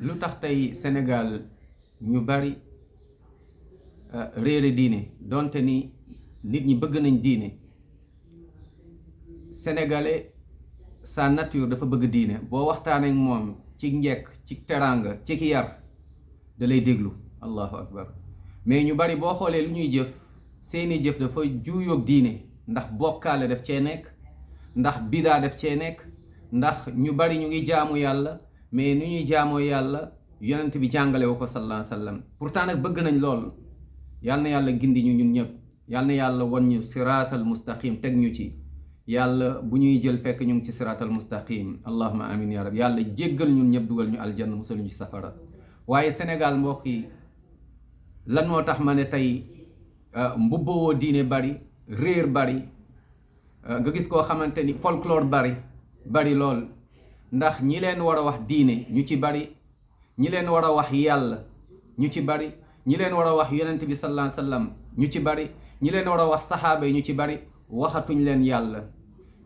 lu tax tey Sénégal ñu bari réere diine donte ni nit ñi bëgg nañ diine. Sénégalais sa nature dafa bëgg diine boo waxtaanee ak moom ci njekk ci teraanga ci ki yar da lay déglu allahu akbar. mais ñu bari boo xoolee lu ñuy jëf seeni jëf dafa juuyoog diine, ndax bokkaale def cee nekk, ndax bidaa def cee nekk, ndax ñu bari ñu ngi jaamu yàlla mais nu ñuy jaamoo yàlla yonent bi jàngale wu ko sallallahu alayhi wa sallam. pourtant nag bëgg nañ lool. yal na yàlla gindi ñu ñun ñëpp, yal na yàlla wan ñu siraatal mustaqim teg ñu ci. yàlla bu ñuy jël fekk ñu ngi ci siraatal mustaqim allahumma amin ya rab. yàlla jéggal ñun ñëpp dugal ñu aljanna musal ñu ci safara. waaye Sénégal mbokk yi lan moo tax ma ne tey mbubboo diine bari, réer bari, nga gis koo xamante ni folklore bari lool. ndax ñi leen war a wax diine ñu ci bari, ñi leen war a wax yàlla ñu ci bari, ñi leen war a wax yonent bi sallallahu alayhi wasallam ñu ci bari, ñi leen war a wax saxaaba yi ñu ci bari waxatuñ leen yàlla.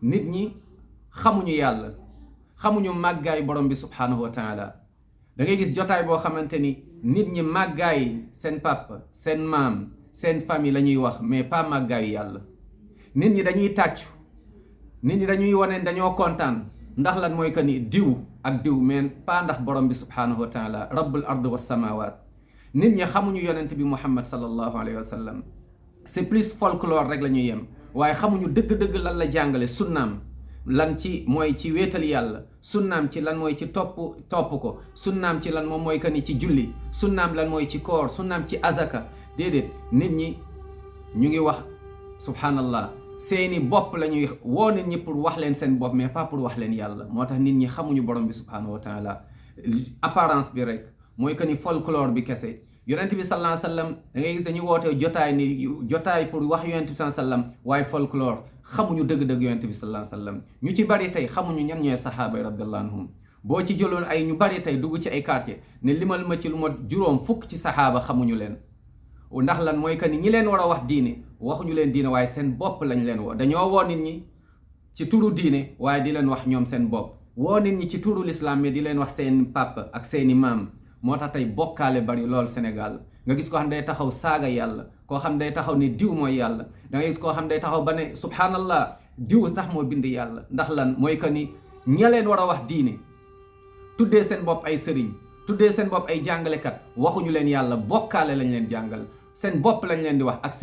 nit ñi xamuñu yàlla, xamuñu màggaay borom bi subhanahu wa taala. da ngay gis jotaay boo xamante ni nit ñi màggaay seen papa, seen maam, seen famille la ñuy wax mais pas màggaayu yàlla. nit ñi dañuy tàccu, nit ñi dañuy wane dañoo kontaan ndax lan mooy que ni diw ak diw mais pas ndax borom bi subhanahu wa taala rabbul ard was samawat. nit ñi xamuñu yonent bi muhammad sallallahu alayhi wa sallam. c'est plus folklore rek la ñuy yem waaye xamuñu dëgg-dëgg lan la jàngale. sunnaam lan ci mooy ci wéetal yàlla, sunnaam ci lan mooy ci topp ko, sunnaam ci lan moom mooy que ni ci julli, sunnaam lan mooy ci koor, sunnaam ci azaka. déedéet, nit ñi ñu ngi wax subhanallah seeni bopp la ñuy woo nit ñi pour wax leen seen bopp mais pas pour wax leen yàlla. moo tax nit ñi xamuñu borom bi subhanahu wa taala. apparence bi rek mooy que ni folklore bi kese. yonent bi sallallahu alayhi wasallam da ngay gis dañuy woote jotaay pour wax yonent bi sallallahu alayhi wasallam waaye folklore. xamuñu dëgg-dëgg yonent bi sallallahu alayhi wasallam. ñu ci bari tey xamuñu ñan ñooy saxaaba yi radiyallahu anhum. boo ci jëloon ay ñu bari tey dugg ci ay quartier ne limal ma ci lu ma juróom fukk ci saxaaba xamuñu leen. ndax lan mooy que ni ñi leen war a wax diine waxuñu leen diine waaye seen bopp lañ leen woo. dañoo woo nit ñi ci turu diine waaye di leen wax ñoom seen bopp. woo nit ñi ci turu l'islam mais di leen wax seen papa ak seeni maam. moo tax tey bokkaale bari lool Sénégal. nga gis koo xam day taxaw saaga yàlla, koo xam day taxaw ni diw mooy yàlla. da ngay gis koo xam day taxaw ba ne subhanallah diw tax moo bind yàlla. ndax lan mooy que ni ña leen war a wax diine tuddee seen bopp ay sëriñ, tuddee seen bopp ay jàngalekat waxuñu leen yàlla, bokkaale lañ leen jàngal. seen bopp lañ leen di wax ak